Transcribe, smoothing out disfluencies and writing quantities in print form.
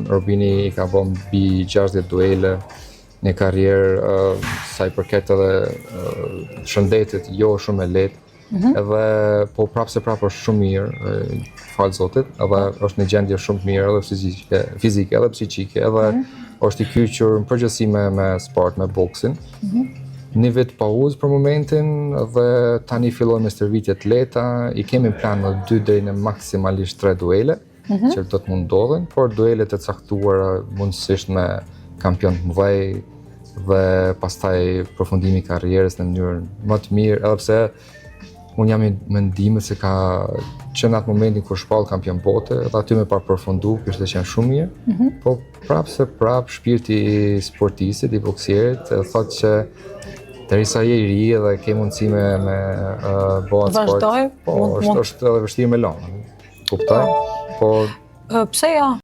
Robini i ka bo mbi 60 duele, një karrierë sa i përket edhe shëndetit, jo shumë e lehtë. Edhe po prapë se prapë është shumë mirë, falë Zotit, edhe është në gjendje shumë të mirë edhe fizike edhe psiqike, edhe është i kyçur në përgjithësi me sport, me boksin. Një vit pauzë për momentin dhe tani fillojmë me stërvitje të lehta, i kemi plan në 2 deri në maksimalisht 3 duele që do të mund ndodhin, por duele të caktuara mundësisht me kampion të mëdhej dhe pastaj përfundimi i karrierës në mënyrën më të mirë, edhe pse unë jam i mendimit se ka që në atë momentin kur shpall kampion bote, edhe aty me pa përfundu, kishte qenë shumë mirë, po prapë se prapë shpirti i sportistit, i boksierit, e thotë që derisa je i ri edhe ke mundësi me bo atë sport, Vazhdoj, po, mund- është, mund- është edhe vështirë me lënë. Kuptoj? Po Pse jo?